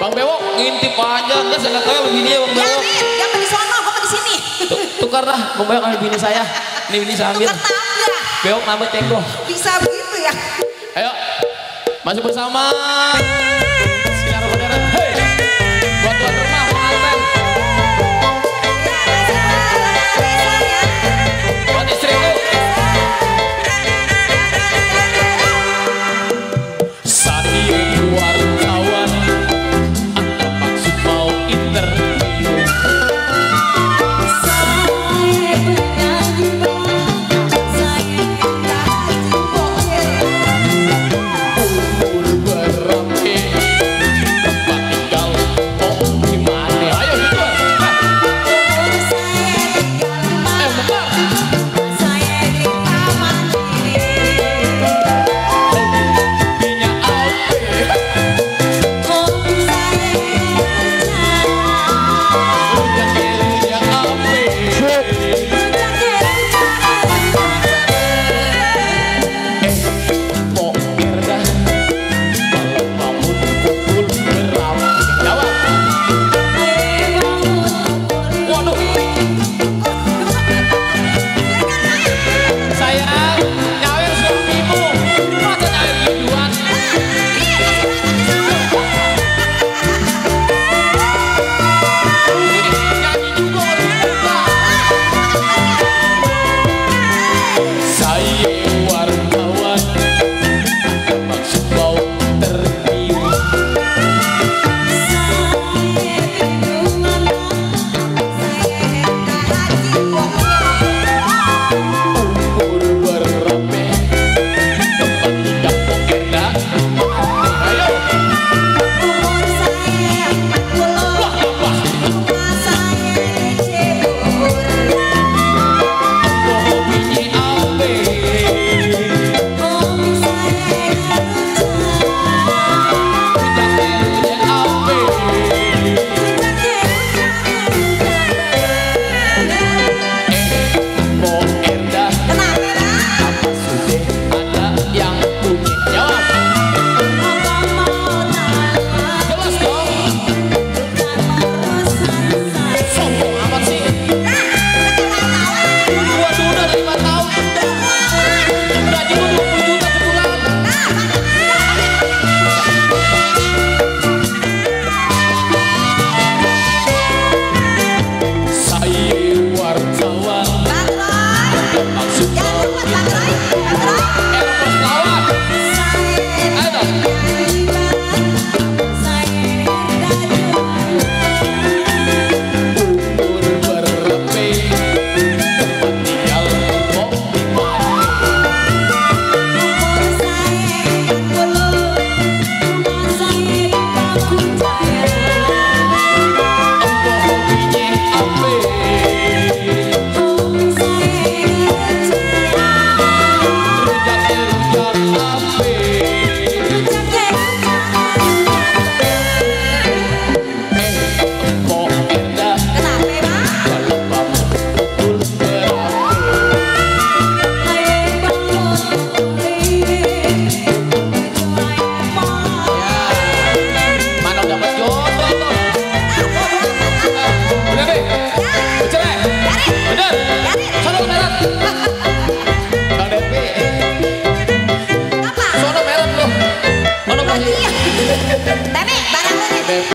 Bang Bewok ngintip aja, enggak saya nggak tahu yang bini ya Bang Bewok. Yang di sono, kamu di sini. Tukar dah, Bang Bewok ambil bini saya. Ini bini saya ambil. Tukar tangga. Bewok nambah tenggo. Bisa begitu ya. Ayo, masih bersama